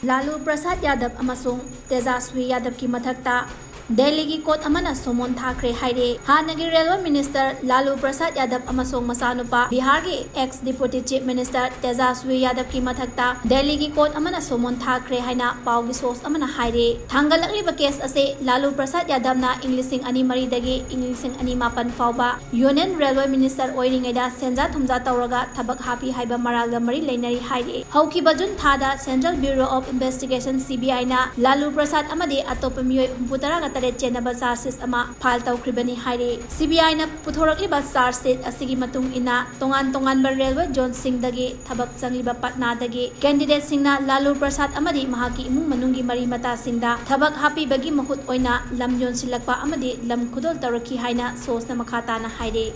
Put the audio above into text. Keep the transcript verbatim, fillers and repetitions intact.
ꯂꯥꯂꯨ ꯄ꯭ꯔꯁꯥꯗ ꯌꯥꯗꯕ ꯑꯃꯁꯨꯡ ꯇꯦꯖꯥꯁ꯭ꯋꯤ ꯌꯥꯗꯕꯀꯤ ꯃꯊꯛꯇ ꯗꯦꯜꯂꯤꯒꯤ ꯀꯣꯔꯠ ꯑꯃꯅ ꯁꯣꯃꯣꯟ ꯊꯥꯈ꯭ꯔꯦ ꯍꯥꯏꯔꯦ꯫ ꯍꯥꯟꯅꯒꯤ ꯔꯦꯜꯋꯦ ꯃꯤꯅꯤꯁꯇꯔ ꯂꯥꯂꯨ ꯄ꯭ꯔꯁꯥꯗ ꯌꯥꯗꯕ ꯑꯃꯁꯨꯡ ꯃꯆꯥꯅꯨꯄꯥ ꯕꯤꯍꯥꯔꯒꯤ ex deputy chief minister ꯇꯦꯖꯥꯁ꯭ꯋꯤ ꯌꯥꯗꯕꯀꯤ ꯃꯊꯛꯇ ꯗꯦꯜꯂꯤꯒꯤ ꯀꯣꯔꯠ ꯑꯃꯅ ꯁꯣꯃꯣꯟ ꯊꯥꯈ꯭ꯔꯦ ꯍꯥꯏꯅ ꯄꯥꯎꯒꯤ source ꯑꯃꯅ ꯍꯥꯏꯔꯦ꯫ ꯊꯥꯡꯒꯠꯂꯛꯂꯤꯕ case ꯑꯁꯤ ꯂꯥꯂꯨ ꯄ꯭ꯔꯁꯥꯗ ꯌꯥꯗꯕꯅ ꯏꯪ ꯂꯤꯁꯤꯡ ꯑꯅꯤ ꯃꯔꯤꯗꯒꯤ ꯏꯪ ꯂꯤꯁꯤꯡ ꯑꯅꯤ ꯃꯥꯄꯟ ꯐꯥꯎꯕ Union Railway Minister ꯑꯣꯏꯔꯤꯉꯩꯗ ꯁꯦꯟꯖꯥ ꯊꯨꯝꯖꯥ ꯇꯧꯔꯒ ꯊꯕꯛ ꯍꯥꯞꯄꯤ ꯍꯥꯏꯕ ꯃꯔꯥꯜꯒ ꯃꯔꯤ ꯂꯩꯅꯔꯤ ꯍꯥꯏꯔꯤ꯫ ꯍꯧꯈꯤꯕ ꯖꯨꯟ ꯊꯥꯗ Central Bureau of Investigation, C B I ꯅ ꯂꯥꯂꯨ ꯄ꯭ꯔꯁꯥꯗ ꯑꯃꯗꯤ ꯑꯇꯣꯞꯄ ꯃꯤꯑꯣꯏ ꯍꯨꯝꯐꯨ ꯇꯔꯥꯒ ꯇꯔꯦꯠ ꯆꯦꯟꯅꯕ charge sheet ꯑꯃ file ꯇꯧꯈ꯭ꯔꯤꯕꯅꯤ ꯍꯥꯏꯔꯤ꯫ C B I ꯅ ꯄꯨꯊꯣꯔꯛꯂꯤꯕ charge sheet ꯑꯁꯤꯒꯤ ꯃꯇꯨꯡ ꯏꯟꯅ ꯇꯣꯉꯥꯟ ꯇꯣꯉꯥꯟꯕ railway zoneꯁꯤꯡꯗꯒꯤ ꯊꯕꯛ ꯆꯪꯂꯤꯕ ꯄꯠꯅꯥꯗꯒꯤ candidateꯁꯤꯡꯅ ꯂꯥꯂꯨ ꯄ꯭ꯔꯁꯥꯗ ꯑꯃꯗꯤ ꯃꯍꯥꯛꯀꯤ ꯏꯃꯨꯡ ꯃꯅꯨꯡꯒꯤ ꯃꯔꯤ ꯃꯇꯥꯁꯤꯡꯗ ꯊꯕꯛ ꯍꯥꯞꯄꯤꯕꯒꯤ ꯃꯍꯨꯠ ꯑꯣꯏꯅ ꯂꯝ ꯌꯣꯟꯁꯤꯜꯂꯛꯄ ꯑꯃꯗꯤ ꯂꯝ ꯈꯨꯗꯣꯜ ꯇꯧꯔꯛꯈꯤ ꯍꯥꯏꯅ sourceꯅ ꯃꯈꯥ ꯇꯥꯅ ꯍꯥꯏꯔꯤ꯫